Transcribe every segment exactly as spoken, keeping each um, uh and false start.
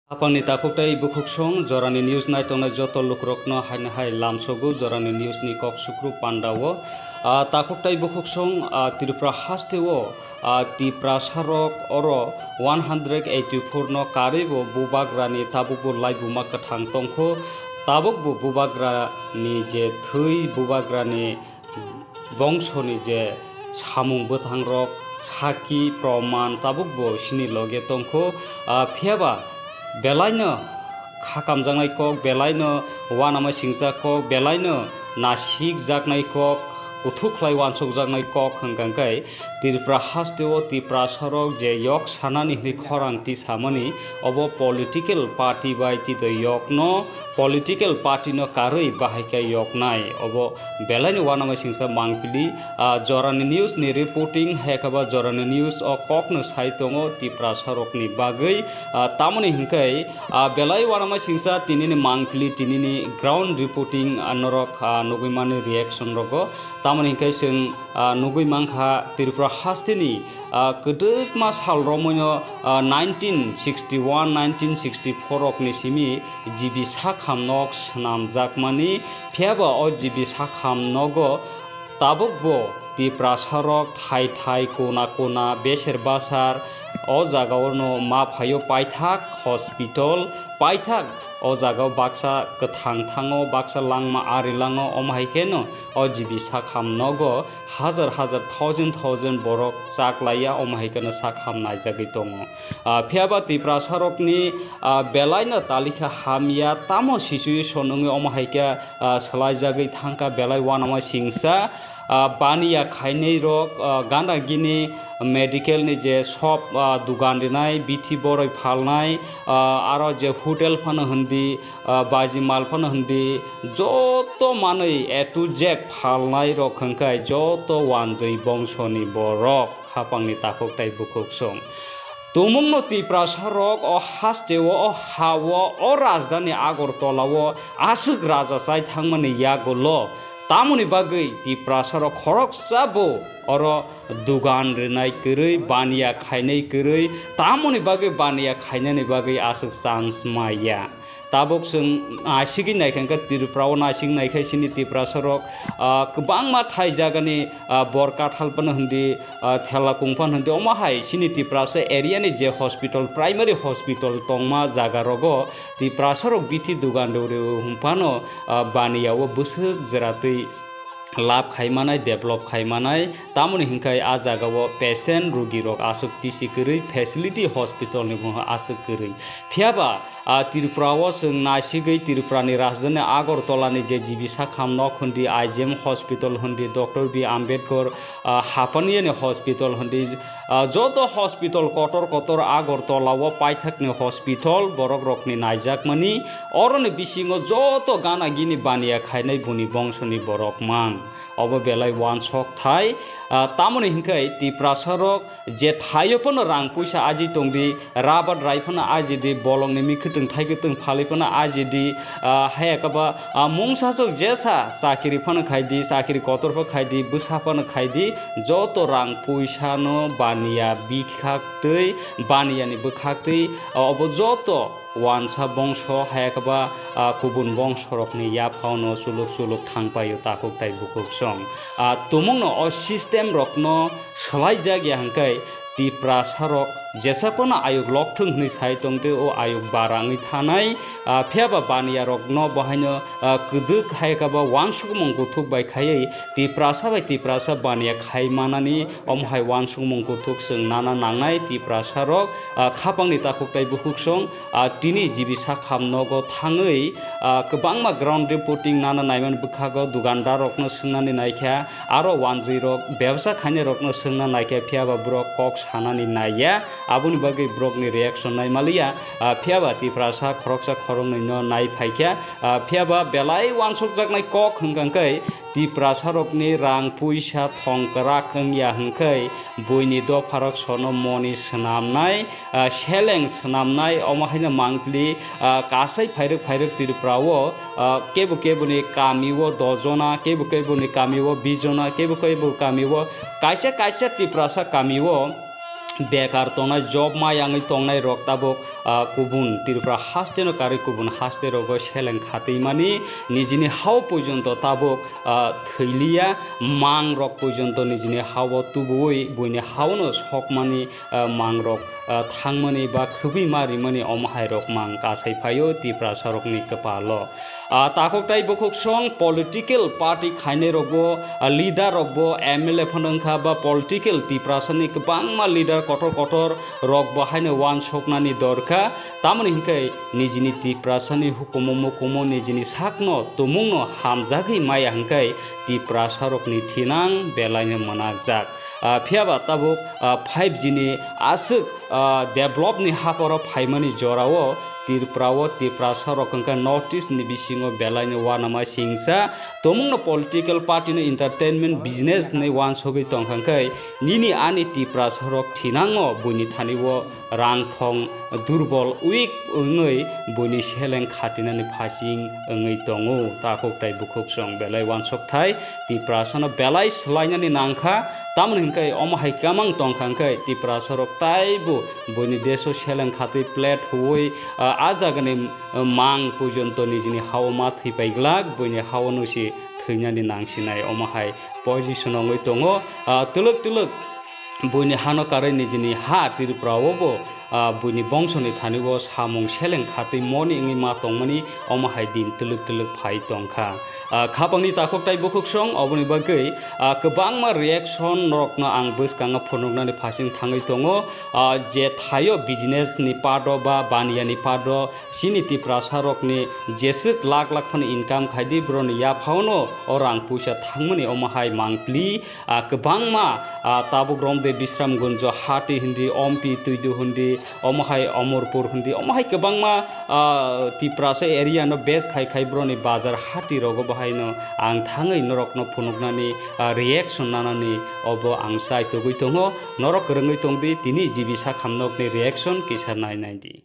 Hapangni takhuk tei bukhuksong jorani news naitongnai joto lukurokno haino hai lamsogo jorani news ni kok sukru pandao. Ah, takhuk tei bukhuksong, ah, Tripura hasteo, ah, Tiprasarok oro one hundred eighty-four no karwi bo bubagrani tabukbo laibuma kwthang tongkho. Tabukbo bubagrani je thwi, bubagrani bongsoni je samung bwthangrok, saki, proman tabukbo sini loge tongkho. Ah, phiyaba belaino khakamjaknai kok, belaino uanama singjak kok, belaino nasikjaknai kok, kuthuk khlai uansukjaknai kok hwnkha khe Tripura hasteo Tiprasarok je yok sanani hwnwi khorang tisamani, obo political party bai tito yokno, political party no karwi bahai khe yoknai. Obo belaino uanama singsa mangpili, ah, jorani news ni reporting, hai khe ba jorani news o kokno sai tongo Tiprasarokni bagwi. Ah, tamoni hinkhe, ah, belai uanama singsa tinini mangpili, tinini ground reporting, ah, norok, ah, nugwi mani reaction rogo. Tamoni hinkhe chwng, ah, nugwi mankha Tripura hasteni, ah, kwdwkma sal romoino, ah, nineteen sixty-one, nineteen sixty-four rokni simi G B sakham nok swnamjakmani, phiyaba o G B sakham nogo tabukbo Tiprasarok thai thai kona kona beser basar o jagao no ma phaio paithak hospital, paithak o jagao baksa kwthang thango, baksa langma ari lango, omo hai kheno o G B sakham nogo hajar hajar thousand thousand borok chaklaiya, omo hai kheno sakham naijagwi tongo. Ah, phiyaba Tiprasarokni, ah, belaino talikha hamya, tamo situation wngwi omo hai khe, ah, swlaijagwi thangkha belai uanama singsa. Ah, baniya khainai rok, ah, gana gini medical ni je shop, ah, dugan rinai, bithi boroi phalnai, ah, aro je hotel phano hindi, ah, baji mal phano hindi, joto manwi A to Z phalnai rok hwnkhe joto wanjwi bongsoni borok. Khapangni takhuk tei bukhuksong. Tumungno Tiprasarok o hasteo, o hao, o rajdhani Agartala-o aswk raja chai thangmani yagulo. Tamoni bagwi Tiprasarok khoroksabo oro dugan rinai kwrwi, baniya khainai kwrwi, tamoni bagwi baniya khainani bagwi aswk chance maya. Tabuk chwng naisigwi naikha hwnkhe Tripura o naising naikha chini Tiprasarok, ah, kwbangma thai jagani, ah, Borkathal phano hindi, ah, Thelakung phano hindi, omo hai chini Tiprasa area ni je hospital, primary hospital tongma jaga rogo Tiprasarok bithi dugan rw rw hwnphano, ah, baniya o bwswk jwra twi lab khai manai, develop khai manai, tamoni hinkhe a jaga o patient, rugi rok aswk tisi kwrwi, facility hospital ni bo aswk kwrwi. Phiyaba, ah, Tripura o chwng naisigwi Tripura ni rajdhani Agartala ni je G B sakham nok hindi, I G M hospital hindi, Doctor B Ambedkar, ah, Hapaniya ni hospital hindi, ah, joto hospital kotor kotor Agartala o paithak ni hospital borok rok ni naijakmani, oroni bisingo joto gana gini baniya khainai buni bongsoni borok mang. Obo belai uansok thai, ah, tamoni hinkhe Tiprasarok je thaio phano rang puisa aji tongdi, rabat rai phano aji di, bolongni mikhwtwng thaikwtwng phalwi phano aji di, ah, hayakaba, ah, mungsasok jesa chakiri phano khai di, chakiri kotor pho khai di, bwsa phano khai di, joto rang puisano baniya bikhaktwi, baniyani bwkhaktwi, ah, obo joto uansa bongso hayakaba, ah, kubun bongsorokni yaphano chuluk chuluk thangpaio takhuk tai bukhuk song. Ah, tumungno o system rokno swlaijak ya hwnkhe Tiprasarok jesa phano ayuk lokthwng hwnwi sai tongtwi o ayuk barangwi thanai, ah, phiyaba baniyarokno bohaino, ah, kwdwk hayakaba uansukmung kuthuk bai khaiwi Tiprasa bai Tiprasa baniya khai manani omo hai uansukmung kuthuk chwng nana nangnai Tiprasarok, ah, khapangni takhuk tai bukhuk song. Ah, tini G B sakham nogo thangwi, ah, kwbangma ground reporting nana naimani bwkhago dukandar rokno swngnani naikha, aro wanjwi rok bebsa khainai rokno swngna naikha, phiyaba borok kok sanani naiya, aboni bagwi borokni reaction naimaliya, ah, phiyaba Tiprasa khoroksa khoroknwi no nai phaikha, ah, phiyaba belai uansukjaknai kok hwnkha khe Tiprasa rokni rang puisa thong kwrak wngya hwnkhe buini dopharok sono moni swnamnai, ah, seleng swnamnai, omo haino mangpili, ah, kasai phairwk phairwk Tripura o, ah, kebo keboni kami o dojona, kebo keboni kami o bijona, kebo kebo kami o kaisa kaisa Tiprasa kami o bekar tongnai, job ma yangwi tongnai rok tabuk, ah, kubun Tripura haste no karwi kubun haste rogo seleng khatwi mani, nijini hao porjonto tabuk, ah, thwiliya, mang rok porjonto nijini hao tubuwi buini hao no sokmani, ah, mang rok, ah, thangmani ba khwbwi ma rimani omo hai rok mang kasai phaio Tiprasa rokni kwpalo. Ah, takhuk tai bukhuk song political party khainai rokbo, ah, leader rokbo, M L A phano wngkha ba political Tiprasani kwbangma leader kotor kotor rokbo haino wansoknani dorkha. Tamoni hinkhe nijini Tiprasani hukumu mukumu nijini sakno tumungno hamjagwi maya hinkhe Tiprasa rokni thinang belaino mwnakjak. Ah, phiyaba tabuk, ah, five G ni aswk, ah, develop ni haporo phaimani jorao Tripura o Tiprasa rok wngkha North East ni bisingo belaino uanama singsa. Tumungno political party no entertainment business hinwi uansugwi tongkha, hwnkhe nini ani Tiprasa rok thinango buini thani o rang thong durbol weak wngwi buini seleng khatinani phasing wngwi tongo. Takhuk tai bukhuk song belai uansuk thai Tiprasano belai swlainani nangkha, tamoni hinkhe omo hai kamang tongkha hinkhe Tiprasa rok taibo buini deso seleng khatwi plate huwi, ah, a jagani, ah, mang porjonto nijini hao ma thwi pai glak, buini hao no se thwinani nangsinai omo hai position wngwi tongo. Ah, twlwk twlwk buini hano karwi nijini ha Tripura o bo, ah, buini bongsoni thani o samung seleng khatwi moni wngwi ma tongmani omo hai din twlwk twlwk phai tongkha. Ah, khapangni takhuk tai bukhuk song oboni bagwi, ah, kwbangma reaction norokno ang bwskango phunuknani phasing thangwi tongo. Ah, je thaio business ni part o ba baniya ni part o chini Tiprasa rokni jeswk lakh lakh phano income khaidi, boroni yaphaono o rang puisa thangmani omo hai mangpli. Ah, kwbangma, ah, tabuk romde Bisramgunjo hati hindi, Ompi Tuidu hindi, omo hai Omorpur hindi, omo hai kwbangma, ah, Tiprasa area no base khai khai boroni bazar hati rogo bahaino ang thangwi norokno phunuknani, ah, reaction nanani obo ang chai tugwi tongo. Norok kwrwngwi tongdi, tini G B sakhamnokni reaction kisa nai naidi.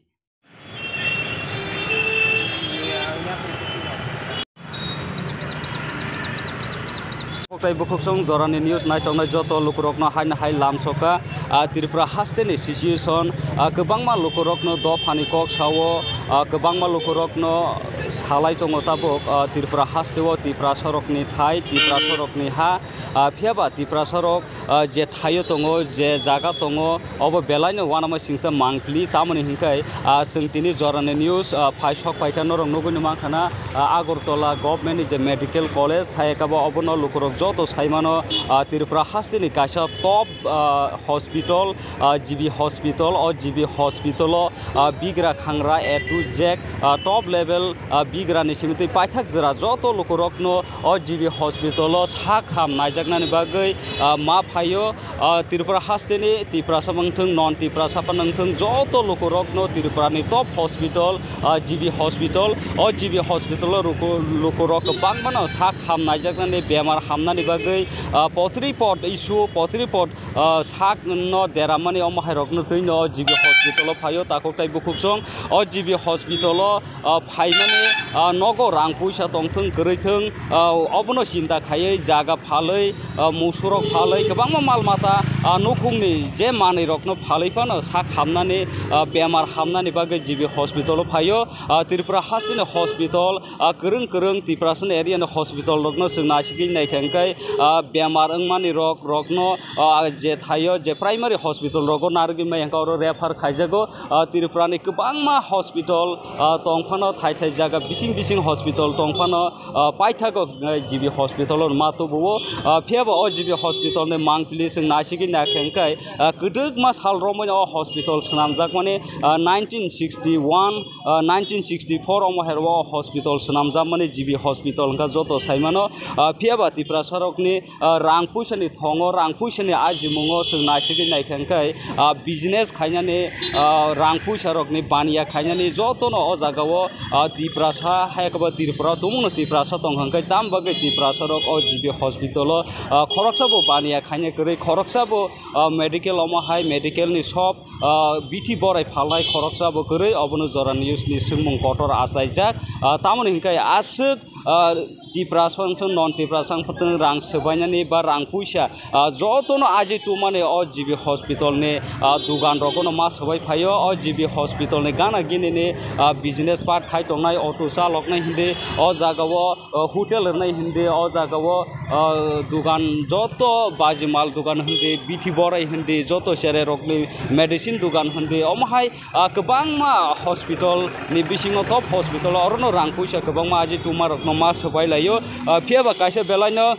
Koktei bukhuksong jorani news naitongnai joto lukurokno haino hai lamsoka, ah, Tripura hasteni situation, ah, kwbangma lukurokno dophani kok sao, ah, kwbangma lukurokno salai tongo tabuk, ah, Tripura hasteo Tiprasarokni thai, Tiprasarokni ha, ah, phiyaba Tiprasarok ah, je thaio tongo, je jaga tongo, obo belaino uanama singsa mangpili. Tamoni hinkhe, ah, chwng tini jorani news, ah, phai sok paikha norok nugwino mankha na, ah, Agartala government ni je medical college hai khe bo obono lukurok joto saimano, ah, Tripura hasteni kaisa top, ah, hospital, ah, G B hospital, o G B hospital o, ah, bigra khangra A to Z, ah, top level, ah, bigrani simi twi paithak jora joto lukurokno o G B hospital o sak ham naijaknani bagwi, ah, ma phaio. Ah, Tripura hasteni Tiprasa wngthung, non Tiprasa phano wngthung, joto lukurokno Tripurani top hospital, ah, G B hospital, o G B hospital o luku-, lukurok kwbangmano sak ham naijaknani, bemar hamnani bagwi, ah, potri pot issue, potri pot, ah, sakno deramani omo hairokno twino G B hospital o phaio takhuk tai bukhuksong. O G B hospital o, ah, phaimani, ah, nogo rang puisa tongthung kwrwithung, ah, obono chinta khaiwi jaga phalwi, ah, musurok phalwi kwbangma mal mata, ah, nukhungni je manwirokno phalwi phano sak hamnani, ah, bemar hamnani bagwi G B hospital o phaio. Ah, Tripura hasteni hospital, ah, kwrwng kwrwng Tiprasani area ni hospital rokno chwng naisigwi naikha hwnkhe, ah, bemar wngmani rok, rokno, ah, je thaio je primary hospital rogo narwgwi maya hwnkhe oro refer khaijago. Ah, Tripurani kwbangma hospital, ah, tongphano, thai thai jaga bising bising hospital tongphano, ah, paithago, ah, G B hospital o ma tubuo. Ah, phiyaba o G B hospital ni mangpili chwng naisigwi naikha hwnkhe, ah, kwdwkma sal romwi o hospital swnamjakmani, ah, nineteen sixty one, ah, nineteen sixty four omo hairok o hospital swnamjakmani G B hospital wngkha joto saimano. Ah, phiyaba Tiprasarokni, ah, rang puisani thongo, rang puisani ajimungo chwng naisigwi naikha hwnkhe, ah, business khainani, ah, rang puisarokni baniya khainani jotono o jagao, ah, Tiprasa hai khe bo Tripura tumungno Tiprasa tongkha hwnkhe tam bagwi Tiprasarok o G B hospital o, ah, khoroksabo baniya khaina kwrwi, khoroksabo ah, medical omo hai medical ni sob, ah, bithi borai phalnai khoroksa bo kwrwi, obono jora news ni swngmung kotor achaijak. Ah, tamoni hinkhe aswk, ah, Tiprasa wngthung, non Tiprasa wngthung, rang swbainani ba rang puisa, ah, jotono aji tumani o G B hospital ni, ah, dugan rogono ma swbai phaio. O G B hospital ni gana gini ni, ah, business part khai tongnai, auto chaloknai hindi o jaga o, ah, hotel rwnai hindi o jaga o, ah, dugan joto baji mal dugan hindi, bithi borai hindi, joto cherai rokni medicine dugan hindi, omo hai ah, kwbangma hospital ni bisingo top hospital o orono rang puisa kwbangma aji tuma rokno ma swbai laio. Ah, phiya ba kaisa belaino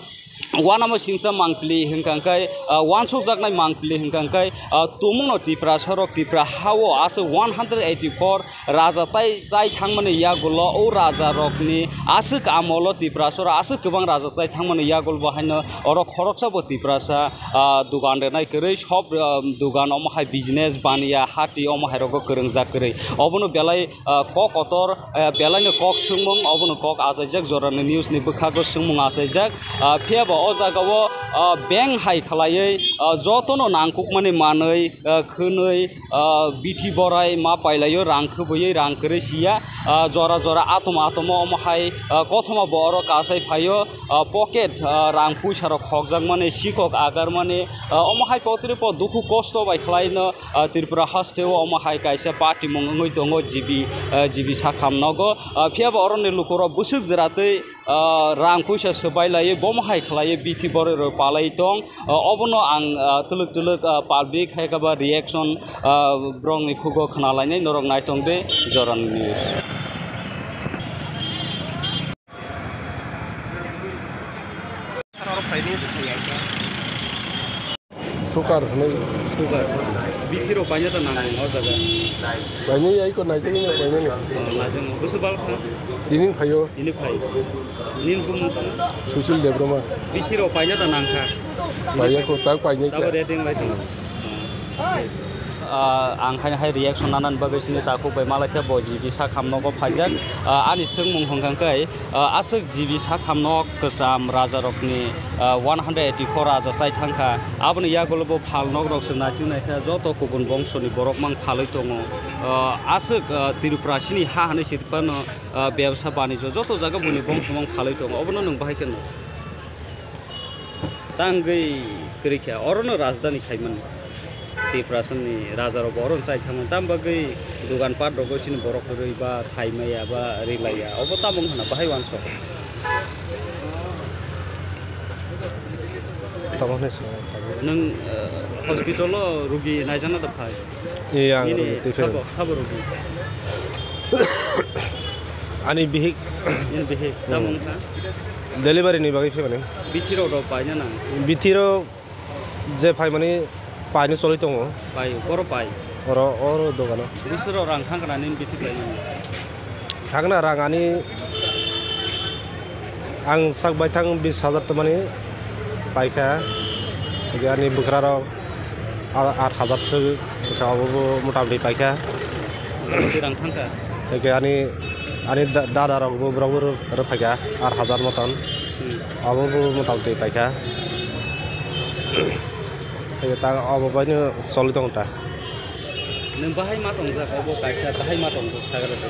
uanamo singsa mangpili hwnkha khe, ah, uansukjaknai mangpili hwnkha khe, ah, tumungno Tiprasa rok Tipra ha o aswk one hundred eighty four raja tai chai thangmani yagulo o raja rokni aswk amolo Tiprasa rok aswk kwbang raja chai thangmani yagul bo haino oro khoroksa bo Tiprasa, ah, dugan rwnai kwrwi, sob, ah, dugan omo hai business, baniya, hati omo hai rogo kwrwngjak kwrwi. Obono belai, ah, kok kotor, ah, belaino kok swngmung, obono kok achaijak jorani news ni bwkhago swngmung achaijak. Ah, phiya ba o jaga o, ah, bank hai khlaiwi, ah, jotono nangkukmani manwi, ah, khwnwi, ah, bithi borai ma pailaio, rang khwbwiwi rang kwrwi siya, ah, jora jora atom atomo omo hai, ah, kothoma bo oro kasai phaio, ah, pocket, ah, rang puisa rok khokjakmani, sikok agarmani, ah, omo hai potripo dukhu kosto bai khlaino, ah, Tripura haste o omo hai kaisa party mung wngwi tongo G B, ah, G B sakham nogo, ah, phiya bo oroni lukurok bwswk jwratwi, ah, rang puisa swbai laiwi bomo hai khlaiwi bithi boroi rok palai tong. Ah, obono ang, ah, twlwk twlwk, ah, public hai khe ba reaction, ah, borokni khugo khna lainai, norok naitong de jorani news. Sukar hwnwi. Sukar. Bithi rok paina ta nang o jaga. Painai ai ko naijagwi no painani. Oh, naijagwi. Bwswk bal kha? Tini phaio. Tini phai. Nini bumung kha? Sushil Debbarma. Bithi rok paina ta nang kha? Paiya ko, tak painai kha. Tabo reading lai tong. Ah, ang haino hai reaction nanani bagwi sini takhuk bai malai khe bo G B sakham nogo phaijak. Ah, ani swngmung hwnkha khe, ah, aswk G B sakham nok kwcham rajarokni, ah, one hundred eighty four raja chai thangkha. Aboni yagulo bo phal nok rok se naising naikha, joto kubun bongso ni borok mang phalwi tongo. Ah, aswk, ah, Tripura sini ha hwnwi sitipano, ah, bebsa banijyo joto jaga boni bongso mang phalwi tongo. Obono nwng bahai khe nuk. Tangwi kwrwi kha, orono rajdhani khaimani. Tiprasani rajarokbo orono chai thangmani. Tam bagwi dugan pat rogo sini borok kwrwi ba thaimaya ba rilaiya. Obo tamo wngkha na bahai uansuk. Tamo hwnwi swngo. Nwng, eh, hospital-o rugi naijakna da phai? Ee, ang nini rugi twi phai. Sabo, sabo rugi? Ani bihik. Nini bihik. Hmm. Tamo wngkha? Delivery ni bagwi phaimani. Bithi rok rok paina nang? Bithi rok je phaimani paino choli tongo. Pai, boro pai. Oro, oro dogano. Bisoro rang thang kana nini bithi paimani? Thangna rang ani ang sak baithang bis hajar tongmani paikha. Hwnkhe ani bwkrarok a-, aat hajar swk wngkha, obobo motamoti paikha. Rang thangkha? Hwnkhe ani, ani da-, dadarokbo borokbo rw-, rwphaikha aat hajar motan. Hmm. Obobo motamoti paikha. Hwnkhe ta obo baino choli tongo ta. Nwng bahai ma tongjak, obo kaisa bahai ma tongjak, sagra de.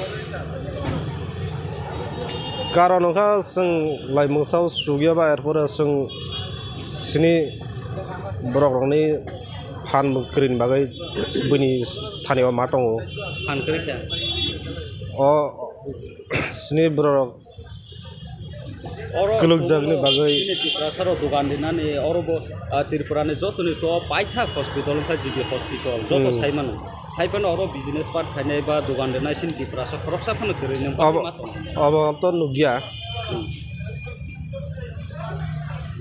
Karon wngkha chwng laimungsa o chukya ba, erpore chwng sini borok rokni phan kwrwini bagwi buini thani o ma tongo. Phan kwrwi kha? O sini borok rok Oro kwlwkjakni tongo, bagwi. Chini Tiprasa rok dogan rinani, oro bo, ah, Tripura ni joto ni to paithak hospital wngkha G B hospital, joto hmm. Sai mano. Hai phano oro business part khainai ba dogan rinai sini Tiprasa khoroksa phano kwrwi nang abo, ma tongo. Abo to nukya. Hmm.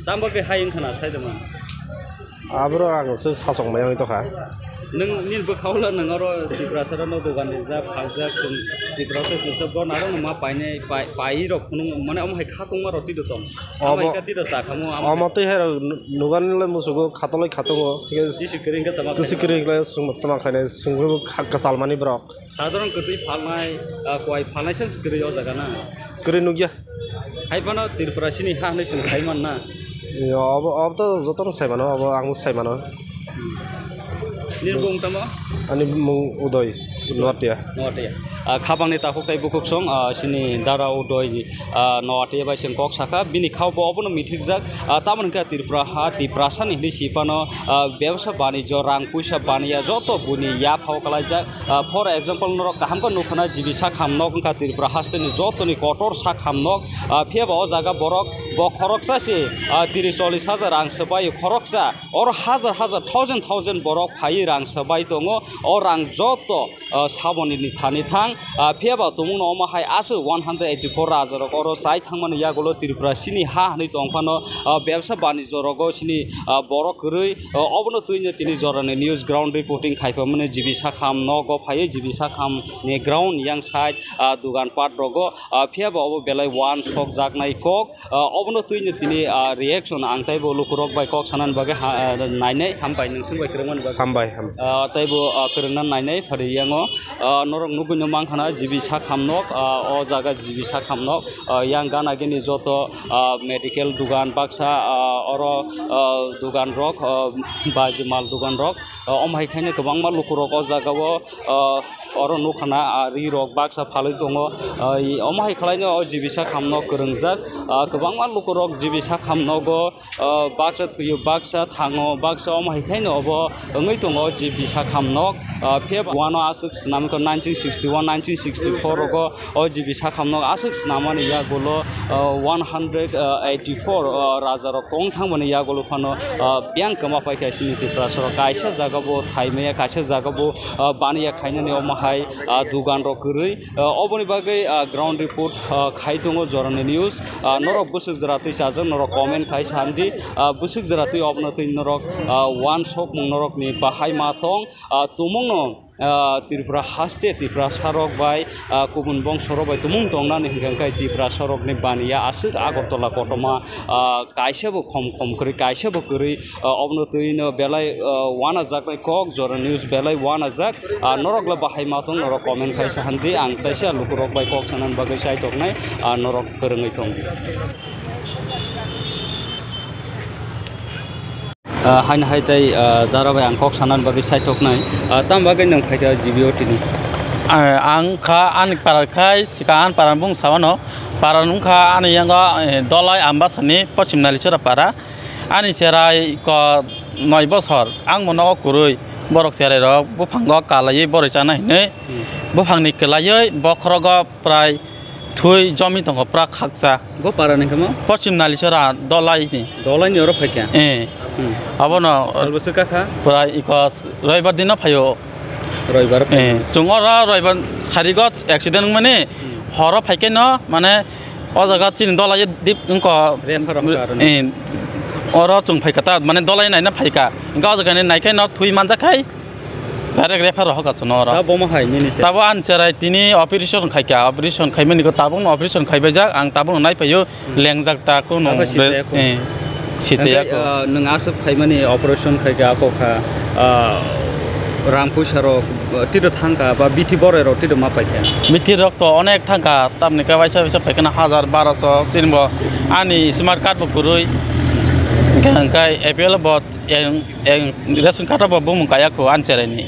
Tamo khe hai wngkha na sai de man. Aborok ang se sasok maya wngwi tongkha. Nwng nini bwkha-o nwng oro Tiprasa rokno dogan rijak, phaljak, chwng Tiprasa chwngsa bo narwkno ma painai, pai, pai rok phunuk mane omo hai kha tongma rok twi tong. Omo, omo hai kha twi rok cha khamu, omo omo twi hai rok nu-, nugani le musugo khatoloi khatongo. Tei se kwrwi wngkha tama kwswi khainai. Kwrwi wngkha le chwng tama khainai chwng kha-, kwchal mani borok. Sadharon kwtwi phalnai, ah, kwai phalnai se kwrwi o jaga na. Kwrwi nukya. Hai phano Tripura sini ha hwnwi chwng sai man na. Yo, obo, obo to jotono sai mano, obo ang bo sai mano. Nini bung tamo? Ani bung Udoy, Noatia. Noatia. Ah, khabangni takhuk tai bukhuk song, ah, sini dara Udoy, ah, Noatia bai seng kok saka, bini khao bo obono mithikjak, ah, tamoni khe Tripura ha, Tiprasani hini sipano, ah, bebsa banijyo, rang puisa baniya joto buni yaphao kalaijak. Ah, for example, norok kaham khe nukhana G B sakham nok wngkha Tripura hasteni jotoni kotor sakham nok, ah, phiya ba o jaga borok bo khoroksa se, ah, tris chollis hajar rang swbai khoroksa. Oro hajar hajar, thousand thousand borok phaiwi rang swbai tongo. O rang joto, ah, saboni ni thani thang. Ah, phiya ba tumungno omo hai aswk one hundred eighty four raja rok oro chai thangmani yagulo Tripura sini ha hwnwi tong phano, ah, bebsa banijyo rogo sini, ah, borok kwrwi, ah, obono twino tini jorani news ground reporting khai phaimani G B sakham nogo phaiwi G B sakham ni ground yang side, ah, dugan pat rogo, ah, phiya ba obo belai uansuk jaknai kok. Ah, obono twino tini, ah, reaction ang taibo lukurok bai kok sanani bagwi ha, ah, nainai. Hambai, nwswk bai kwrwngmani bagwi. Hambai, hambai. Ah, taibo, ah, kwrwngna nainai phari yango. Ah, norok nugwino mankha na G B sakham nok, ah, o jaga G B sakham nok, ah, yang gana gini joto, ah, medical dugan baksa, ah, oro, ah, dugan rok, ah, baji mal dugan rok, ah, omo hai khaino kwbangma lukurok o jaga o, ah, oro nukha na, ah, ri rok baksa phalwi tongo. Ah, i, omo hai khwlaino o G B sakham nok kwrwngjak. Ah, kwbangma lukurok G B sakham nogo, ah, baksa thwiyo, baksa thango, baksa omo hai khaino obo wngwi tongo G B sakham nok. Ah, phiya ba uano aswk swnamkha nineteen sixty one, nineteen sixty four rogo o G B sakham nok aswk swnamani yagulo, ah, one hundred eighty four, ah, raja rok tong thangmani yagulo phano, ah, biyang kwma paikha sini Tiprasa rok kaisa jaga bo thaimaya, kaisa jaga bo, ah, baniya khainani omo hai, ah, dugan rok kwrwi. Ah, oboni bagwi, ah, ground report, ah, khai tongo Jorani News. Ah, norok bwswk jora twi chajak, norok comment khai sandi. Ah, bwswk jora twi obno twi norok, ah, uansukmung norokni bahai ma tong. Ah, tumungno, ah, Tripura haste, Tiprasa rok bai, ah, kubun bongso rok bai tumung tongnani hwnkha khe Tiprasa rokni baniya aswk Agartala kotorma, ah, kaisa bo khom khom kwrwi, kaisa bo kwrwi, ah, obno twino belai, ah, uanajaknai kok Jorani News belai uanajak. Ah, norok le bahai ma tong, norok comment khai sa handi, ang kaisa lukurok bai kok sanani bagwi chai toknai, ah, norok kwrwngwi tong. Ah, haino hai tei, ah, dara bai ang kok sanani bagwi chai toknai. Ah, tam bagwi nwng phaikha G B O tini? Ah, ang kha ani para khai sika ani para bung sawano. Para wngkha ani yango, eh, Dolai Ambasani Pochim Nalichora para. Ani cherai ko noi bosor, ang bo nogo kwrwi, borok cherai rok buphango kalaiwi borwi chana hinwi, hmm, buphangni kwlaiwi bokhorogo prai thwi jomi tongo pura khakcha. Bo para ni kamo? Pochim Nalichora Dolai ni. Dolai ni oro phaikha? Eh. Hmm. Abono sal bwswk kakha? Prai iko Roibar dino phaio. Roibar phaio. Eh, chwng oro Roibar sarigo accident wngmani, hmm, horo phaikhe no, mane, o jaga chini Dolai dip wngkha. Refer wngkha aro. Eh, oro chwng phaikha ta, mane, Dolai naina phaikha. Hwnkhe o jaga ni naikhe no thwi manjakhai, direct refer rohorkha chwngno oro. Ta bomo hai nini se? Tabo ani cherai tini operation khaikha, operation khaimani ko tabukno operation khaibaijak, ang tabukno naiphaio. Lengjak ta kunu. Abo be-, sisaya kunu. Eh, sisaya kunu. Hwnkhe, ah, nwng aswk phaimani operation khai kha, ako kha, ah, rang puisa rok, ah, tito thang kha, ba bithi borai rok tito ma pai kha? Bithi rok to onek thang kha, tamni khe waisa waisa phai kheno hajar, barosho, chini bo ani smart card bo kwrwi, hwnkhe, hwnkhe A P L bo eng, eng ration card bo bumung kaya kho ani cherai ni,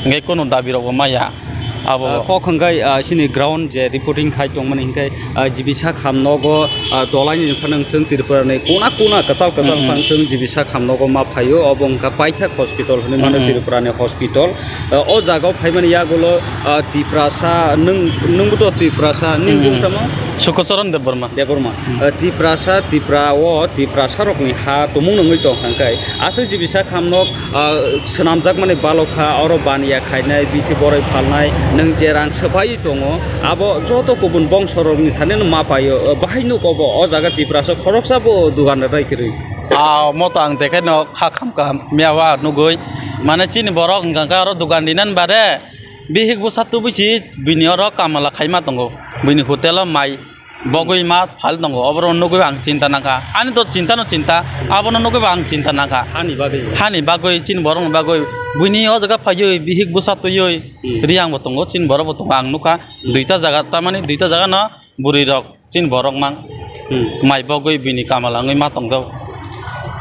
hwnkhe kunu dabi rok bo maya. Abo. Ah, kok hwnkhe, ah, sini ground je reporting khai tongmani hwnkhe, ah, G B sakham nogo, ah, Dolai ni phano wngthung, Tripura ni kona kona kwchal kwchal, mm-hmm, phano wngthung, G B sakham nogo ma phaio, obo wngkha Paithak hospital hinwi mano, mm-hmm, Tripura ni hospital. Ah, o jaga o phaimani yagulo, ah, Tiprasa, nwng, nwngbo to Tiprasa, nini, mm-hmm, bung tamo? Sukocharan Debbarma. Debbarma. Mm. Ah, Tiprasa, Tripura o Tiprasa rokni ha tumung nungwi tong kha hwnkhe, aswk G B sakham nok, ah, swnamjakmani balokha, oro baniya khainai, bithi borai phalnai, nwng je rang swphaiwi tongo, abo joto kubun bongsorokni thanino ma paio, bahai nuk obo, o jaga Tiprasa khoroksa bo dugan rwrai kwrwi. Ah, omo to ang dekhe no kha kham kha miya wa nugui, mane chini borok hwnkha khe oro dugan rinani bare bihik bwsa tubui si bini oro kamala khaima tongo, bini hotel o mai. Bogwi ma phal tongo, oborok nugwi ang chinta nangkha. Ani to chinta no chinta, abono nugwi bo ang chinta nangkha. Hani bagwi? Hani bagwi, chini borokni bagwi. Buini o jaga phaiwi, bihik bwsa twiwi, hmm, riyang bo tongo, chini borok bo tongo, ang nukha. Hmm. Duita jaga, tamani duita jaga no bwrwi rok, chini borok mang. Hmm. Mai bogwi bini kamala wngwi ma tongjak.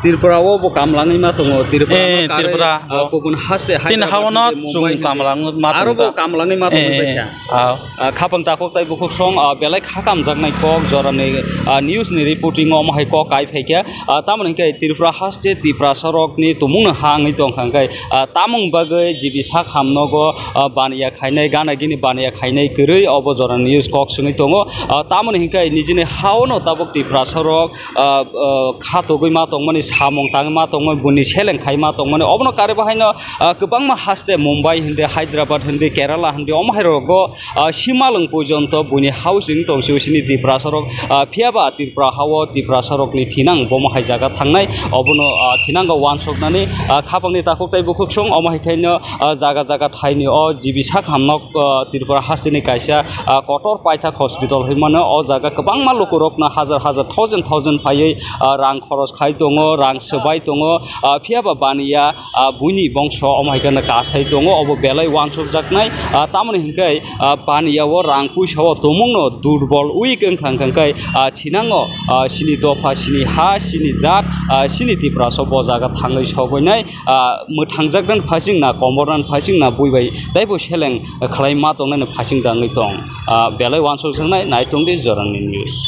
Tripura o bo kamlangwi ma tongo, Tripura Eh, no karwi, Tripura, ah, oh. Kubun haste Chini Hyderabad hao no hwnkhe chung Mumbai hwnkhe kamlangwi ma aro tongo bo ta. Kamlangwi ma tongwi Eh, baikha. Ah. Ah, khapang takhuk tai bukhuk song, ah, belai kha kamjaknai kok jorani, ah, news ni reporting o omo hai kok kai phaikha. Ah, tamoni hwnkhe Tripura haste Tiprasa rokni tumungno ha wngwi tongkha hwnkhe, ah, tamoni bagwi G B sak hamnogo, ah, baniya khainai, gana gini baniya khainai kwrwi obo jorani news kok swngwi tongo. Ah, tamoni hwnkhe nijini hao no tabuk Tiprasa rok ah, ah, khatogwi ma tongmani, samung tangwi ma tongmani, buini seleng khai ma tongmani, obono karwi bahaino, ah, kwbangma haste Mumbai hindi, Hyderabad hindi, Kerala hindi, omo hai rogo, ah, simalwng porjonto buini housing tong sio sini Tiprasa rok, ah, phiya ba Tripura hao Tiprasa rokni thinang bomo hai jaga thangnai, obono, ah, thinango wansuknani, ah, khapangni takhuk tai bukhuk song, omo hai khaino, ah, jaga jaga thaini o G B sak hamnok, ah, Tripura hasteni kaisa, ah, kotor paithak hospital hinmano, o jaga kwbangma lukurokno hajar hajar, thousand thousand phaiwi, ah, rang khoros khai tongo, rang swbai tongo, ah, phiya ba baniya, ah, buini bongso omo hai kheno kasai tongo, obo belai wansukjaknai, ah, tamoni hinkhe, ah, baniya o rang puisa o tumungno durbol weak wngkha hwnkhe, ah, thinango, ah, sini dopha, sini ha, sini jat, ah, sini Tiprasa o bo jaga thangwi sogwinai, ah, mwthangjaknani phasing na, komornani phasing na, bui bai taibo seleng khlai ma tongnani phasing tangwi tong. Ah, belai wansukjaknai, naitung di jorani news.